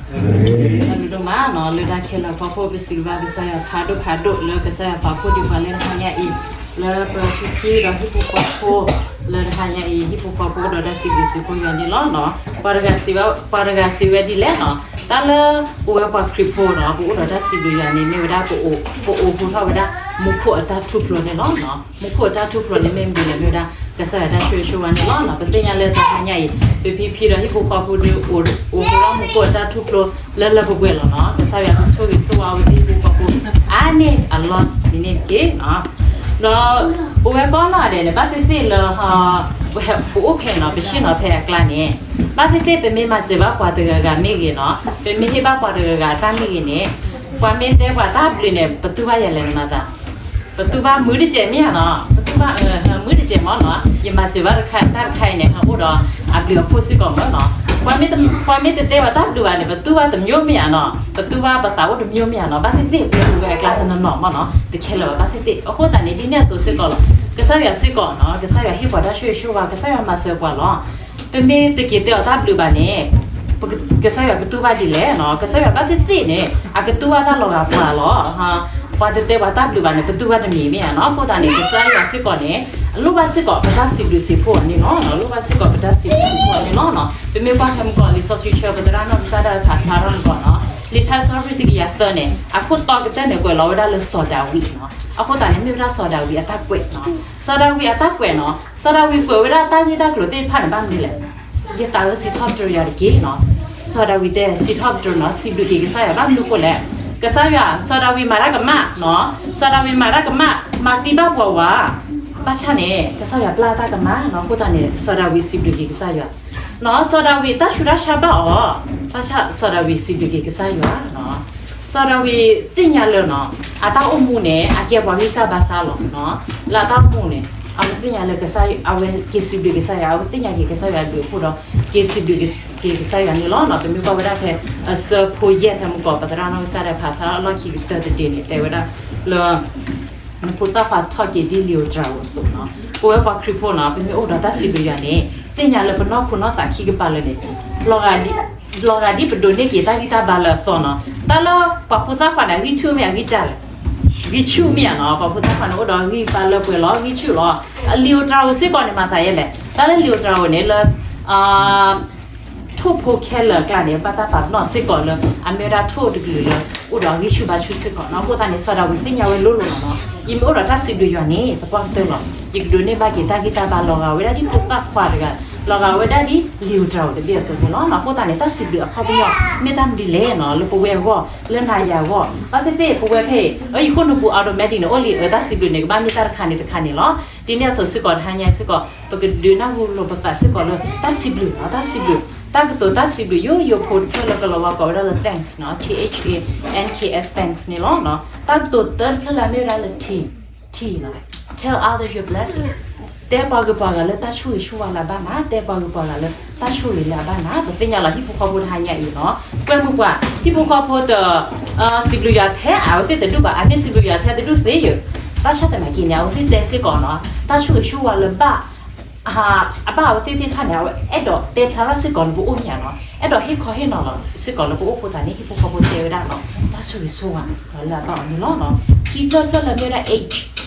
အဒိၣ်မးနီၤ လၢတၢ်ခဲလၢာ်အဖီခိၣ် ပစံးဘျုးဘၣ်ကစၢ်ယွၤဖးဒိၣ်ဖးဒိၣ် လၢကစၢ်ယွၤပာ်ဖှိၣ်ဒံးပှၤလၢတဟါညါအံၤ လၢပဖံဖုဒီးဟံၣ်ဖိဃီဖိ လၢတဟါညါအံၤ ဟံၣ်ဖိဃီဖိအိၣ်ဒီးတၢ်စံးဘျုးစံးဖှိၣ်ယွၤန့ၣ်လီၤ. ပှၤတဂၤစံးဝဲဒ်လဲၣ်နီၤ, တၢ်လၢပဝဲပှၤခရံာ်ဖိနီၤ ပအိၣ်ဒီးတၢ်စံးဘျုးယွၤန့ၣ် မ့ၢ်ဝဲဒၣ် ပအိးထီၣ်ဝဲဒၣ် မူခိၣ်အတၢ်ထူၣ်ဖျိးန့ၣ်လီၤ. မူခိၣ်အတၢ်ထူၣ်ဖျိးန့ၣ် မ့ၢ်မနုၤလဲၣ်, မ့ၢ်ဝဲဒၣ် ကစၢ်ယွၤတၢ်ဆိၣ်ဂ့ၤဆိၣ်ဝါန့ၣ်လီၤ. ပသ့ၣ်ညါလၢတဟါညါအံၤ ပဖံဖုဒီးဟံၣ်ဖိဃီဖိဒီး အိးထီၣ်မူခိၣ်အတၢ်ထူၣ်ဖျိးလၢလၢပှဲၤပှဲၤလီၤနီၤ. ကစၢ်ယွၤကဆိၣ်ဂ့ၤဆိၣ်ဝါဝဲသ့ၣ်ဟံၣ်ဖိဃီဖိ အါန့ၢ်အလီၢ်န့ၣ်တက့ၢ်နီၤ. ဒီးပဝဲကိးနီၢ်ဂၤဒဲးန့ၣ် ဘၣ်သ့ၣ်သ့ၣ်လၢ ပအိၣ်ဖဲနီၤ ပဆ့ၣ်နီၤဖဲအကျါန့ၣ် ဘၣ်သ့ၣ်သ့ၣ် ပမ့ၢ်မၤစၢၤဘၣ်ပှၤတဂၤဂၤမ့ၢ်ဂ့ၤနီၤ, ပမ့ၢ်ဟ့ၣ်ဘၣ်ပှၤတဂၤဂၤအတၢ်မ့ၢ်ဂ့ၤန့ၣ် ပှၤမ့ၢ်တဲပှၤတၢ်ဘျုးန့ၣ် ပတူၢ်ဘၣ်ယဲလဲၣ်နမၤသး, ပတူၢ်ဘၣ်မုာ်တစဲးမ့ၢ်ဧါနီၤ, ပတူၢ်ဘၣ်မုာ်တစဲးမ့ၢ်နီၤ, ယမၤစၢၤဘၣ်တၢ်တခါအံၤန့ၣ် ဟဲအိၣ်ဒီးအဘျုးအဖှိၣ်စ့ၢ်ကီးမ့ၢ်နီၤ. ပှၤမ့ၢ်တတဲပှၤတၢ်ဘျုးဘၣ်န့ၣ် ပတူၢ်ဘၣ်တမျိုးမ့ၢ်ဧါနီၤ, ပတူၢ်ဘၣ်ပသးအိၣ်တမျိုးမ့ၢ်ဧါနီၤ, ဘၣ်သ့ၣ်သ့ၣ် ပဝဲအကျါတနီၤနီၤမ့ၢ်နီၤ တခဲလၢာ်ဘၣ်သ့ၣ်သ့ၣ်. အဃိသတးန့ၣ် ဒ်န့ၣ်အသိးစ့ၢ်ကီးလီၤ. ကစၢ်ယွၤစ့ၢ်ကီးနီၤ ကစၢ်ယွၤဟ့ၣ်ပှၤတၢ်ဆိၣ်ဂ့ၤဆိၣ်ဝါ, ကစၢ်ယွၤမၤစၢၤပှၤလီၤ. ပမ့ၢ်တက့ၤတဲအီၤတၢ်ဘျုးဘၣ်န့ၣ် ကစၢ်ယွၤကတူၢ်ဘၣ်ဒ်လဲၣ်နီၤ, ကစၢ်ယွၤဘၣ်သ့ၣ်သ့ၣ်န့ၣ် အကတူၢ်ဘၣ်တၢ်လီၤဂာ်ပှၤလီၤ. ပှၤတတဲပှၤတၢ်ဘျုးဘၣ်န့ၣ် ပတူၢ်ဘၣ်တမံၤမ့ၢ်ဧါနီၤ. အဃိသတးန့ၣ် ကစၢ်ယွၤစ့ၢ်ကီးန့ၣ် အလိၣ်ဘၣ်စ့ၢ်ကီးပတၢ်စံးဘျုးစံးဖှိၣ်အီၤန့ၣ်လီၤ. အလိၣ်ဘၣ်စ့ၢ်ကီးပတၢ်စံးဘျုးစံးဖှိၣ်အီၤန့ၣ်လီၤ. ပမ့ၢ်ကွၢ်ဖဲမုၢ်ကီၤလံာ်စီဆှံဆၢ ပသရၣ်နီၢ်ကစၢ်ဒၣ်ဖးဖျါထီၣ်မုၢ်ကီၤနီၤ, လံာ်ထါစံးထီၣ်ပတြၢၤတကယၤသၢန့ၣ် အခိၣ်တီကတၢၢ်န့ၣ် ကွဲးလီၤဝဲဒၣ်လၢစီၤဒၤဝံးနီၤ. အဃိသတးန့ၣ် မ့ၢ်ဝဲဒၣ်စီၤဒၤဝံးအတၢ်ကွဲးနီၤ. စီၤဒၤဝံးအတၢ်ကွဲးနီၤ, စီၤဒၤဝံးကွဲးဝဲဒၣ်တၢ်ဂ့ၢ်တၢ်ကျိၤသ့ၣ်တဖၣ်န့ၣ် ဘၣ်မနုၤလဲၣ်. ယသးဧၢ စံးထီၣ်ပတြၢၤယွၤတက့ၢ်နီၤ. စီၤဒၤဝံးတဲ စံးထီၣ်ပတြၢၤနီၤ, စံးဘျုးက့ၤကစၢ်ယွၤ ဘၣ်မနုၤအဃိလဲၣ်. ကစၢ်ယွၤ စီၤဒၤဝံးမၤတၢ်ကမၣ်နီၤ, စီၤဒၤဝံးမၤတၢ်ကမၣ်, မၤသံဘၣ်ပှၤဝၤ, ဘၣ်ဆၣ်န့ၣ် ကစၢ်ယွၤပျၢ်တၢ်ကမၣ်နီၤ. အဃိသတးန့ၣ် စီၤဒၤဝံးစံးဘျုးက့ၤကစၢ်ယွၤနီၤ. စီၤဒၤဝံးတၢ်ဆူးတၢ်ဆါဘၣ်အီၤ, ဘၣ်ဆၣ်စီၤဒၤဝံးစံးဘျုးက့ၤကစၢ်ယွၤနီၤ. စီၤဒၤဝံးသ့ၣ်ညါလၢနီၤ, အတၢ်အိၣ်မူန့ၣ် အကဲပှၤဂံၢ်စၢ်ဘါစၢ်လီၤနီၤ. လၢအတၢ်အိၣ်မူန့ၣ် အဝဲသ့ၣ်ညါလၢကစၢ်, အဝဲက့ၤစံးဘျုးကစၢ်ယွၤ, အဝဲသ့ၣ်ညါက့ၤကစၢ်ယွၤအဘျုးအဖှိၣ်ဒီး က့ၤစံးဘျုးက့ၤကစၢ်ယွၤန့ၣ်လီၤ. ပမ့ၢ်ကွၢ်ဝဲဒၣ်ဖဲ အဆၢဖိယဲၢ်ဖဲမုၢ်ကီၤ ပသရၣ်နီၢ်ကစၢ်ဒၣ်ဖးဖျါထီၣ်လီၢ်ခံကတၢၢ်တဒ့န့ၣ် တဲဝဲဒၣ်လၢ နဖိသၣ်ခွါထီၣ်က့ၤဒ်လံာ်ဧိၤတြၤဧိၤအသိးနီၤ. ပဝဲပှၤခရံာ်ဖိနီၤ, ပမ့ၢ်အိၣ်ဒီးတၢ်စံးဘျုးယွၤန့ၣ် သ့ၣ်ညါလၢပနီၢ်ခိနီၢ်သးခံကပၤလၢာ်န့ၣ် လီၤဂာ်ဒ်ပဒိးန့ၢ်က့ၤတၢ်ဂံၢ်တၢ်ဘါလၢအသီနီၤ. တၢ်လၢပှၤဖိသၣ်ခွါန့ၣ် အဂံၢ်ဆူၣ်မ့ၢ်အဂံၢ်စၢ်လဲၣ်, ဂံၢ်ဆူၣ်မ့ၢ်ဧါနီၤ. ပှၤဖိသၣ်ခွါန့ၣ် အိၣ်ဒီးဂံၢ်ဘါလၢပှဲၤလီၤ, ဂံၢ်ဆူၣ်လီၤ. လံာ်ဧိၤတြၤဧိၤစ့ၢ်ကီးန့ၣ် မၤသးယဲလဲၣ်. တၢ်လၢလံာ်ဧိၤတြၤဧိၤန့ၣ်လၢ ထိၣ်ဖိခဲလၢာ်အကျါန့ၣ် ဘၣ်တၢ်ပာ်ပနီၣ်စ့ၢ်ကီးလၢ အမ့ၢ်ဝဲဒၣ်ထိၣ်တကလုာ်လၢ အိၣ်ဒီးအဂံၢ်ဆူၣ်ဘါဆူၣ်စ့ၢ်ကီးနီၤ. အဃိသတးန့ၣ် စီၤဒၤဝံးသ့ၣ်ညါဝဲလိၤလိၤလီၤနီၤ. ယမ့ၢ်အိၣ်ဒီးတၢ်စံးဘျုးယွၤန့ၣ် သပှၢ်ကတၢၢ်လီၤ, ယကဒိးန့ၢ်ဘၣ်က့ၤတၢ်ဂံၢ်တၢ်ဘါ လီၤဂာ်ဝဲဒၣ်ဒ်ဖိသၣ်ခွါတဂၤ, လီၤဂာ်ဝဲဒၣ်ဒ်လံာ်ဧိၤတြၤဧိၤတဘ့ၣ်အသိးန့ၣ်လီၤ. အဃိသတးန့ၣ် တၢ်စံးဘျုးအခီပညီ မ့ၢ်တၢ်မနုၤလဲၣ်နီၤ, လၢပဝဲအဂီၢ်, လၢနၤယၤအဂီၢ်, ဘၣ်သ့ၣ်သ့ၣ် ပဝဲဖဲအံၤ အယံၤခိၣ်နူာ်ပူၤ automatic န့ၣ် အိၣ်လံ အတၢ်စံးဘျုးန့ၣ် ကဘၣ်မ့ၢ်တၢ်တခါန့ၣ်တခါန့ၣ်လီၤ. ဒ်န့ၣ်အသိးစ့ၢ်ကီး တဟါညါစ့ၢ်ကီး ပကဒုးနၢ်ဟူလိာ်ပသးစ့ၢ်ကီးလၢ တၢ်စံးဘျုးနီၤ, တၢ်စံးဘျုး, တၢ်ကတိၤတၢ်စံးဘျုး ယိယိဖိတဖျၢၣ်လၢကလီၤဝါကိးဝဲဒၣ်လၢ thanks နီၤ, T H A N K S thanks န့ၣ်လီၤ. တၢ်ကတိၤတၢတဖျၢၣ်လၢအမ့ၢ်ဝဲဒၣ်လၢ T, T နီၤ, tell others your blessing. တဲပှၤဂုၤပှၤဂၤလၢတၢ်ဆိၣ်ဂ့ၤဆိၣ်ဝါလၢအဘၣ်နၤ, တဲပှၤဂုၤပှၤဂၤလၢတၢ်ဆိၣ်ဂ့ၤလၢအဘၣ်နၤ. ပသ့ၣ်ညါလီၤ ဟံၣ်ဖိဃီဖိတဟါညါအံၤနီၤ, ကွဲမုာ်ပှၤ, ဟံၣ်ဖိဃီဖိတ စံးဘျုးယွၤထဲ အဝဲသ့ၣ်တဒူၣ်ဘၣ်, အမ့ၢ်စံးဘျုးယွၤထဲတဒူၣ်သ့ယိာ်. ဘၣ်ဆၣ်သနာ်က့န့ၣ် အဝဲသ့ၣ်တဲစ့ၢ်ကီးနီၤ, တၢ်ဆိၣ်ဂ့ၤဆိၣ်ဝါလၢဘၣ် အဘၣ်အဝဲသ့ၣ်သ့ၣ်တဖၣ်န့ၣ် အဝဲအဲၣ်ဒိးတဲဖျါထီၣ်စ့ၢ်ကီးလၢပအိၣ်မ့ၢ်ဧါနီၤ, အဲၣ်ဒိးဟ့ၣ်ခီဟ့ၣ်နီၤလီၤစ့ၢ်ကီးလၢပအိၣ်အဃိသတးန့ၣ် ဟံၣ်ဖိဃီဖိတဲဝဲဒၣ်နီၤ, တၢ်ဆိၣ်ဂ့ၤဆိၣ်ဝါလၢအဘၣ်အီၤန့ၣ်လီၤ. ခံဖျၢၣ်ဖျၢၣ်လၢမ့ၢ်ဝဲဒၣ် H,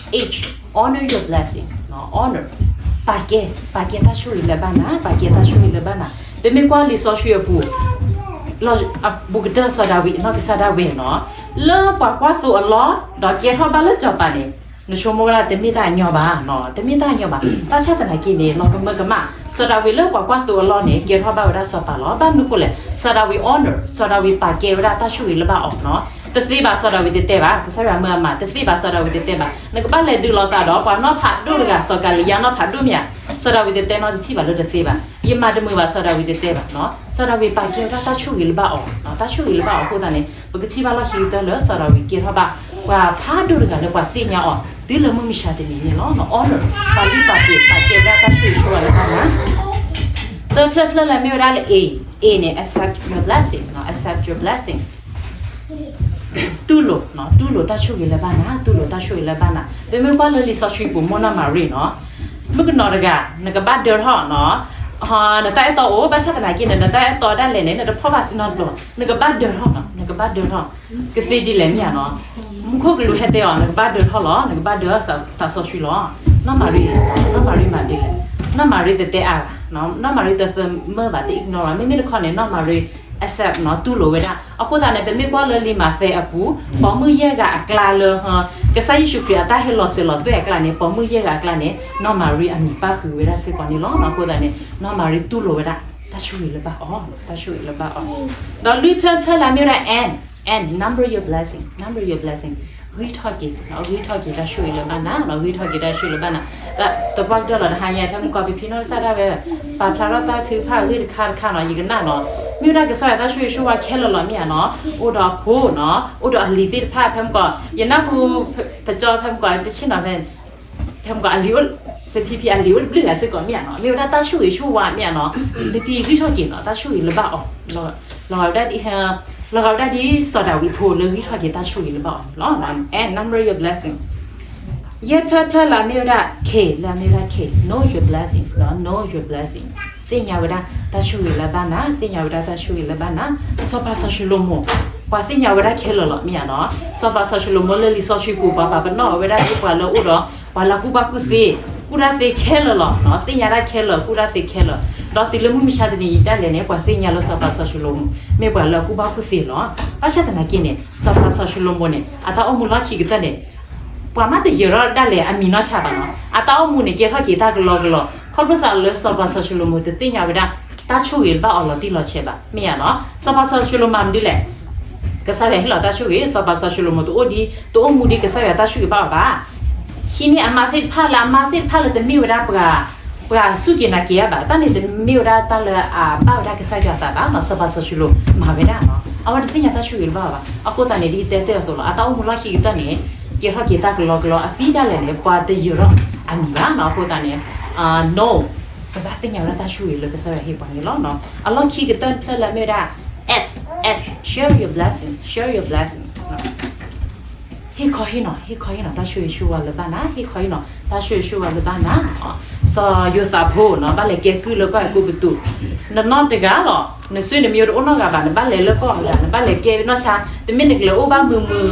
H, honor your blessing, honor, ပာ်ကဲ, ပာ်ကဲတၢ်ဆိၣ်ဂ့ၤလၢအဘၣ်နၤ, ပာ်ကဲတၢ်ဆိၣ်ဂ့ၤလၢအဘၣ်နၤ. ပမ့ၢ်ကွၢ်လံာ်စီဆှံအပူၤ အဘူးကတၢၢ်စီၤဒၤဝံးအနီၢ်ကစၢ်ဒၣ်ဝဲနီၤ, လၢပှၤကွၢ်သိအလီၢ် ဒီးကဲထီၣ်ဘၣ်လၢစီၤပၤန့ၣ်, နဆိကမိၣ်ဝဲဒၣ်တမ့ၢ်တၢ်အညီဘၣ်နီၤ, တမ့ၢ်တၢ်အညီဘၣ်. ဘၣ်ဆၣ်သနာ်က့န့ၣ် လီၤကမၢကမၣ်, စီၤဒၤဝံးလၢပှၤကွၢ်သိအလီၢ်န့ၣ် ကဲထီၣ်ဘၣ်ဝဲဒၣ်စီၤပၤလီၤ. ဘၣ်မနုၤအဃိလဲၣ်, စီၤဒၤဝံး honor, စီၤဒၤဝံးပာ်ကဲဝဲဒၣ်တၢ်ဆိၣ်ဂ့ၤလၢဘၣ်အီၤနီၤ. တသ့ဘၣ် စီၤဒၤဝံးတတဲဘၣ်, ကစၢ်ယွၤမၢအမၤ တသ့ဘၣ်စီၤဒၤဝံးတတဲဘၣ်, နကဘၣ်လဲၤဒုးလိာ်သးဒီးပှၤနီၢ်ဖးဒိၣ်တဂၤ စီၤကၤလံယါနီၢ်ဖးဒိၣ်မ့ၢ်ဧါ. စီၤဒၤဝံးတတဲနီတထံၣ်ဘၣ်လၢတသ့ဘၣ်, ယမၤတမုာ်ဘၣ် စီၤဒၤဝံးတတဲဘၣ်နီၤ. စီၤဒၤဝံးပာ်ကဲဝဲဒၣ်တၢ်ဆိၣ်ဂ့ၤလၢဘၣ်အီၤ, တၢ်ဆိၣ်ဂ့ၤလၢဘၣ်အီၤအဃိသတးန့ၣ် ပကထံၣ်ဘၣ်လီၢ်ခံကတၢၢ်လၢစီၤဒၤဝံးကဲထီၣ်ဘၣ် ပှၤဖးဒိၣ်တဂၤလၢပှၤသ့ၣ်ညါအီၤ တုၤလၢမုၢ်မဆါတနံၤန့ၣ်လီၤ. honor, ပာ်လုၢ်ပာ်ပှ့ၤ ပာ်ကဲဝဲဒၣ်တၢ်ဆိၣ်ဂ့ၤဆိၣ်ဝါလၢဘၣ်နၤ. သၢဖျၢၣ်ဖျၢၣ်လၢမ့ၢ်ဝဲဒၣ်လၢ A, A န့ၣ် accept your blessing, accept your blessing. တူၢ်လိာ်, တူၢ်လိာ်တၢ်ဆိၣ်ဂ့ၤလၢဘၣ်နၤ, တူၢ်လိာ်တၢ်ဆိၣ်ဂ့ၤလၢဘၣ်နၤ. ပမ့ၢ်ကွၢ်လၢလံာ်စီဆှံပူၤ မိၢ်နီၢ်မၤရံနီၤ, မုၣ်ကနီၤတဂၤ နကဘၣ်ဒၢထီၣ်နီၤ, နတၢ်အဲၣ်တီအိၣ် ဘၣ်ဆၣ်သနာ်က့န့ၣ် နတၢ်အဲၣ်တီဒၣ်လဲာ်န့ၣ် နတဖီၣ်ဘၣ်စုနီတဘျီ, နကဘၣ်ဒၢထီၣ်နီၤ, နကဘၣ်ဒၢထီၣ်, ကသ့ဒ်လဲၣ်မ့ၢ်ဧါနီၤ, မူခိၣ်ကလူးဟဲတဲအီၤ နကဘၣ်ဒၢထီၣ်လီၤ, နကဘၣ်ဒၢထီၣ်သးစီဆှံလီၤ. နီၢ်မၤရံ, နီၢ်မၤရံမၤဒ်လဲၣ်, နီၢ်မၤရံတတဲအါဘၣ်, နီၢ်မၤရံတသးမၢဘၣ် တ ignore ဘၣ်, မ့မ့ၢ်တခီန့ၣ် နီၢ်မၤရံ accept နီၤ, တူၢ်လိာ်ဝဲဒၣ်, အဃိသတးန့ၣ် ပမ့ၢ်ကွၢ်လၢလံာ်မးသဲအပူၤ ပိာ်မုၣ်ယဲၢ်ဂၤအကျါလၢ ကစၢ်ယ့ၣ်ၡူးခရံာ်အတၢ်ဟဲလီၤစၢၤလီၤသွဲၣ်အကျါန့ၣ် ပိာ်မုၣ်ယဲၢ်ဂၤအကျါန့ၣ် နီၢ်မၤရံအမံၤပၣ်ဃုာ်ဝဲဒၣ်စ့ၢ်ကီးန့ၣ်လီၤ. အဃိသတးန့ၣ် နီၢ်မၤရံတူၢ်လိာ်ဝဲဒၣ် တၢ်ဆိၣ်ဂ့ၤလၢဘၣ်အီၤ, တၢ်ဆိၣ်ဂ့ၤလၢဘၣ်အီၤ, ဒီးလွံၢ်ဖျၢၣ်ဖျၢၣ်လၢအမ့ၢ်ဝဲဒၣ် and, and number your blessing, number your blessing, ဂံၢ်ထီၣ်က့ၤ, ဂံၢ်ထီၣ်က့ၤတၢ်ဆိၣ်ဂ့ၤလၢဘၣ်နၤ, ဂံၢ်ထီၣ်က့ၤတၢ်ဆိၣ်ဂ့ၤလၢဘၣ်နၤ, သပှၢ်ကတၢၢ်လီၤ တဟါညါ ဖဲမုၢ်ကီၢ်ဖံဖံနီၢ်ကစၢ်ဒၣ်ဝဲ ပာ်ဖျါထီၣ်တၢ်ထုကဖၣ်အဂ့ၢ်တခါတခါနီၤ, ယကနၣ်နီၤ, မ့ၢ်ဝဲဒၣ်ကစၢ်ယွၤတၢ်ဆိၣ်ဂ့ၤဆိၣ်ဝါခဲလၢာ်လီၤမ့ၢ်ဧါနီၤ, အိၣ်ဒီးအဖိနီၤ, အိၣ်ဒီးအလံၤသ့ၣ်တဖၣ် ဖဲမုၢ်ကီၢ် ယနၢ်ဟူ ပကၠီဖဲမုၢ်ကီၢ် ပဆ့ၣ်နီၤဖဲ ဖဲမုၢ်ကီၢ်အလံၤအိၣ်, ပဖံဖံအလံၤအိၣ်တဘျုးဂၤစ့ၢ်ကီးမ့ၢ်ဧါနီၤ, မ့ၢ်ဝဲဒၣ်တၢ်ဆိၣ်ဂ့ၤဆိၣ်ဝါမ့ၢ်ဧါနီၤ, ပဖံဂံၢ်ထီၣ်က့ၤနီၤ တၢ်ဆိၣ်ဂ့ၤလၢဘၣ်အီၤ, လီၤဂာ်ဝဲဒၣ်ဒ် လီၤဂာ်ဝဲဒၣ်ဒ်စီၤဒၤဝံးဖိလၢဂံၢ်ထီၣ်က့ၤတၢ်ဆိၣ်ဂ့ၤလၢဘၣ်အီၤန့ၣ်လီၤ. And number your blessing. ယဲၢ်ဖျၢၣ်ဖျၢၣ်လၢအမ့ၢ်ဝဲဒၣ် K, လၢအမ့ၢ်ဝဲဒၣ် K, know your blessing, know your blessing. သ့ၣ်ညါဝဲဒၣ်တၢ်ဆိၣ်ဂ့ၤလၢဘၣ်နၤ, သ့ၣ်ညါဝဲဒၣ်တၢ်ဆိၣ်ဂ့ၤလၢဘၣ်နၤ, စီၤပၤစီၤၡလိၤမိၣ် ပှၤသ့ၣ်ညါဝဲဒၣ်ခဲလၢာ်လီၤမ့ၢ်ဧါနီၤ, စီၤပၤစီၤၡလိၤမိၣ်လၢလံာ်စီဆှံပူၤ ပှၤပာ်ပနီၣ်ဝဲဒၣ်ဒ်ပှၤလၢအိၣ်ဒီး ပှၤလၢကူၣ်ဘၣ်ကူၣ်သ့, ကူၣ်တၢ်သ့ခဲလၢာ်လီၤ, သ့ၣ်ညါတၢ်ခဲလၢာ် ကူၣ်တၢ်သ့ခဲလၢာ်, ဒီးတုၤလၢမုၢ်မဆါတနံၤအံၤဒၣ်လဲာ်န့ၣ် ပှၤသ့ၣ်ညါလၢစီၤပၤစီၤၡလိၤမိၣ် မ့ၢ်ပှၤလၢအကူၣ်ဘၣ်ကူၣ်သ့လီၤ. ဘၣ်ဆၣ်သနာ်က့န့ၣ် စီၤပၤစီၤၡလိၤမိၣ်န့ၣ် အတၢ်အိၣ်မူလီၢ်ခံကတၢၢ်န့ၣ် ပှၤမ့ၢ်တယၢၤထီၣ်ဒၣ်လဲာ်အမံၤနီၢ်ဆါဘၣ်နီၤ, အတၢ်အိၣ်မူန့ၣ် ကဲထီၣ်က့ၤတၢ်ကလီကလီ, ခီဖျိသးလၢစီၤပၤစီၤၡလိၤမိၣ်တသ့ၣ်ညါဝဲဒၣ် တၢ်ဆိၣ်ဂ့ၤဘၣ်အီၤလီၤတံၢ်လီၤဆဲးဘၣ် မ့ၢ်ဧါနီၤ, စီၤပၤစီၤၡလိၤမိၣ်မၤမနုၤလဲၣ်, ကစၢ်ယွၤဟ့ၣ်လီၤတၢ်ဆိၣ်ဂ့ၤ, စီၤပၤစီၤၡလိၤမိၣ်တအိၣ်ဒံး တအိၣ်မူဒံး ကစၢ်ယွၤတၢ်ဆိၣ်ဂ့ၤဘၣ်အီၤဘၣ်. ဟံးန့ၢ်အမါသ့ၣ်တဖၣ်လၢအမါသ့ၣ်တဖၣ်လၢတမ့ၢ်ဝဲဒၣ်ပှၤ ပှၤစူၢ်က့ၤနာ်က့ၤအါဘၣ်, တၢ်န့ၣ်တမ့ၢ်ဝဲဒၣ်တၢ်လၢအဘၣ်ဝဲဒၣ်ကစၢ်ယွၤအသးဘၣ်နီၤ, စီၤပၤစီၤၡလိၤမိၣ်မၤဝဲဒၣ်နီၤ, အဝဲတသ့ၣ်ညါတၢ်ဆိၣ်ဂ့ၤလၢဘၣ်အီၤဘၣ်. အဃိသတးန့ၣ် ဒ်တဲတ့ၢ်အသိးလီၤ, အတၢ်အိၣ်မူလီၢ်ခံကတၢၢ်န့ၣ် ကဲထီၣ်က့ၤတၢ်ကလီကလီ အသံဒၣ်လဲာ်န့ၣ် ပှၤတယၢၤထီၣ်အမံၤဘၣ်နီၤ. အဃိသတးန့ၣ် know ကဘၣ်သ့ၣ်ညါဝဲဒၣ်တၢ်ဆိၣ်ဂ့ၤလၢကစၢ်ယွၤဟ့ၣ်ပှၤန့ၣ်လီၤ. အလီၢ်ခံကတၢၢ်တဖျၢၣ်လၢအမ့ၢ်ဝဲဒၣ် S, S, share your blessing, share your blessing. ဟ့ၣ်ခီဟ့ၣ်နီၤ, ဟ့ၣ်ခီဟ့ၣ်နီၤ တၢ်ဆိၣ်ဂ့ၤဆိၣ်ဝါလၢဘၣ်နၤ, ဟ့ၣ်ခီဟ့ၣ်နီၤ တၢ်ဆိၣ်ဂ့ၤဆိၣ်ဝါလၢဘၣ်နၤ. စီၤယိၤသးဖိနီၤ ဘၣ်လဲၤကဲကုၢ်လၢကီၢ်အဲၤကူပတူး, နနီၢ်တဂၤလီၤ, နစုနမံၤတအိၣ်နီတဂၤဘၣ်, နဘၣ်လဲၤလၢကီၢ်အဂၤ, နဘၣ်လဲၤကဲနီၢ်ဆါ, တမ့ၢ်နကလဲၤအိၣ်ဘၣ်မုာ်မုာ်,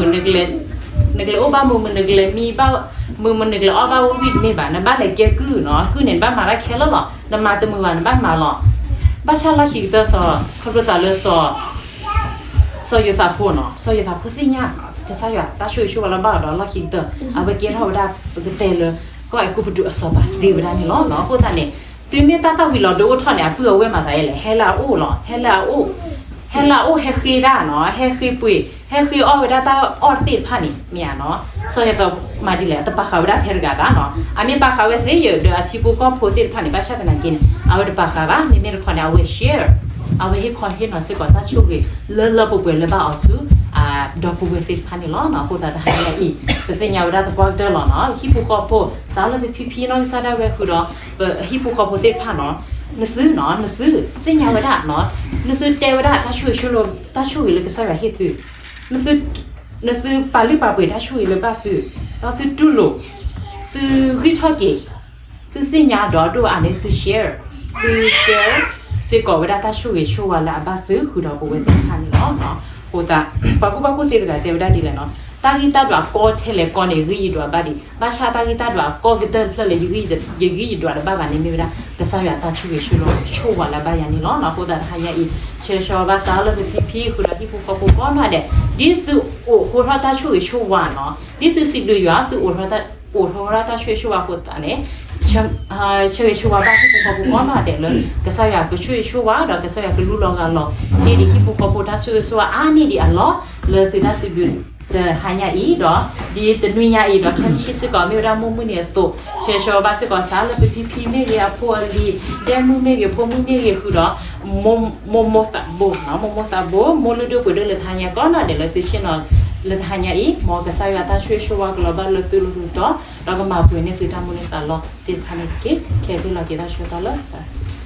နကလဲၤအိၣ်ဘၣ်မုာ်မုာ်, နကလဲၤမံဘၣ်မုာ်မုာ်, နကလဲၤအီၣ်ဘၣ်ဝံၣ်ဝံၣ်တမ့ၢ်ဘၣ်, နဘၣ်လဲၤကဲကုၢ်နီၤ, ကုၢ်န့ၣ် နဘၣ်မၤတၢ်ခဲလၢာ်လီၤ, နမၤတမုာ်ဘၣ် နဘၣ်မၤလီၤ. ဘၣ်ဆၣ်လီၢ်ခံကတၢၢ်စီၤ ခီဖျိသးလၢစီၤ စီၤယိၤသးဖိနီၤ, စီၤယိၤသးဖိသ့ၣ်ညါ ကစၢ်ယွၤတၢ်ဆိၣ်ဂ့ၤဆိၣ်ဝါလၢဘၣ်အီၤဒီး လီၢ်ခံကတၢၢ် အဝဲကဲထီၣ်ဝဲဒၣ်ပကတဲလၢ ကီၢ်အဲၤကူပတူးအစီၤပၤသ့ဝဲဒၣ်န့ၣ်လီၤ. အဃိသတးန့ၣ် တုၤမ့ၢ်တၢ်သၣ်ဝံၤလီၤဒိအိၣ်ထီၣ်န့ၣ် အပုၢ်အဝဲၢ်မၤသးဒ်လဲၣ်, ဟဲလၢအအိၣ်လီၤ, ဟဲလၢအအိၣ်, ဟဲလၢအအိၣ် ဟဲဃ့တၢ်နီၤ, ဟဲဃ့ပှ့ၤ, ဟဲဃ့အီၣ်ဝဲဒၣ်တၢ်အီၣ်သ့ၣ်တဖၣ်န့ၣ် မ့ၢ်ဧါနီၤ. စီၤယိၤသးမၤဒ်လဲၣ်, တပာ်ဃာ်ဝဲဒၣ်ထဲတဂၤဘၣ်နီၤ, အမ့ၢ်ပာ်ဃာ်ဝဲသ့ယဲၢ်ဒီးအထံဖိကီၢ်ဖိသ့ၣ်တဖၣ်န့ၣ် ဘၣ်ဆၣ်သနာ်က့န့ၣ် အဝဲတပာ်ဃာ်ဘၣ်, မ့မ့ၢ်တခီန့ၣ် အဝဲ share အဝဲဟ့ၣ်ခီဟ့ၣ်နီၤစ့ၢ်ကီးတၢ်ဆိၣ်ဂ့ၤ လၢလၢပှဲၤပှဲၤလၢဘၣ်အီၤဆူ ဒီပုၢ်ဝဲၢ်သ့ၣ်တဖၣ်န့ၣ်လီၤ. အဃိသတးတဟါညါအံၤ ပသ့ၣ်ညါဝဲဒၣ်သပှၢ်ကတၢၢ်လီၤနီၤ, ဟံၣ်ဖိဃီဖိ စးလၢပဖံဖံနီၢ်ကစၢ်ဒၣ်ဝဲဃုာ်ဒီး ပဟံၣ်ဖိဃီဖိသ့ၣ်တဖၣ်နီၤ, နသုနီၤ, နသုသ့ၣ်ညါဝဲဒၣ်နီၤ, နသုတဲဝဲဒၣ်တၢ်ဆိၣ်ဂ့ၤဆိၣ်ဝါ, တၢ်ဆိၣ်ဂ့ၤလၢကစၢ်ယွၤဟ့ၣ်သု, နသု နသုပာ်လုၢ်ပာ်ပှ့ၤတၢ်ဆိၣ်ဂ့ၤလၢဘၣ်သု, ဒီးသုတူၢ်လိာ်, သုဂံၢ်ထီၣ်က့ၤ, သုသ့ၣ်ညါဒီးဒိၣ်အါန့ၣ်သု share, သု share စ့ၢ်ကီးဝဲဒၣ်တၢ်ဆိၣ်ဂ့ၤဆိၣ်ဝါလၢအဘၣ်သုဃုာ်ဒီးပဝဲသ့ၣ်တဖၣ်န့ၣ်လီၤ. အဃိသတး ပှၤကူၣ်ဘၣ်ကူၣ်သ့တဂၤတဲဝဲဒၣ်ဒ်လဲၣ်နီၤ, တၢ်ဂံၢ်တၢ်ဒွးကီထဲလဲၣ်ကီန့ၣ် ဂံၢ်ယဒွးဘၣ်ဒံး, ဘၣ်ဆၣ်တၢ်ဂံၢ်တၢ်ဒွးကီကတၢၢ်တဖျၢၣ်လၢ ယဂံၢ်ယဒွးတဘၣ်ဘၣ်န့ၣ် မ့ၢ်ဝဲဒၣ် ကစၢ်ယွၤတၢ်ဆိၣ်ဂ့ၤဆိၣ်ဝါလၢအဘၣ်ယၤန့ၣ်လီၤ. အဃိသတးတဟါညါအံၤ ဆၢဂ့ၤဆၢဝါဘၣ်စးလၢပဖံဖံဃုာ်ဒီးဟံၣ်ဖိဃီဖိကိးနီၢ်ဒဲး, ဒ်သုအိးထီၣ်တၢ်ဆိၣ်ဂ့ၤဆိၣ်ဝါနီၤ, ဒ်သုစံးဘျုးယွၤ သုအိးထီၣ်တၢ်ဆိၣ်ဂ့ၤဆိၣ်ဝါအဃိသတးန့ၣ် ဆၢဂ့ၤဆၢဝါဘၣ်ဟံၣ်ဖိဃီဖိကိးနီၢ်ဒဲးလၢ ကစၢ်ယွၤကဆိၣ်ဂ့ၤဆိၣ်ဝါဒီး ကစၢ်ယွၤကလူလီၤဂၢ်လီၤ န့ၢ်ဒံးဟံၣ်ဖိဃီဖိတၢ်ဆိၣ်ဂ့ၤဆိၣ်ဝါအါန့ၢ်ဒံးအလီၢ် လၢသုတၢ်စံးဘျုးတဟါညါအံၤဒီး ဒ်တနွံညါအံၤဒီး ခဲမုၢ်ဆ့ၣ်စ့ၢ်ကီး မ့ၢ်ဝဲဒၣ်မိၢ်မုၢ်နံၤအသိး, ဆၢဂ့ၤဆၢဝါဘၣ်စ့ၢ်ကီးစးလၢပဖံဖံမ့ၢ်ဂ့ၤ အဖိအလံၤ, ဒဲမုၣ်မ့ၢ်ဂ့ၤ ဖိမုၣ်မ့ၢ်ဂ့ၤဃုာ်ဒီး မိၢ်မိၢ်သးဘိ, မိၢ်မိၢ်သးဘိ, မိၢ်လုၢ်ဒိၣ်ပှ့ၤဒိၣ်လၢတဟါညါကိးနီၢ်ဒဲးလၢသုဆ့ၣ်နီၤ လၢတဟါညါအံၤ, မ်ကစၢ်ယွၤတၢ်ဆိၣ်ဂ့ၤဆိၣ်ဝါကလီၤဘၣ်လၢသုလိၤလိၤတီၤ, ဒီးကမၤပှဲၤန့ၢ်သုတၢ်မူန့ၢ်သးလီသ့ၣ်တဖၣ်န့ၣ်တက့ၢ်. ခဲအံၤလီၤက့ၤတၢ်ဆၢကတီၢ်လၢ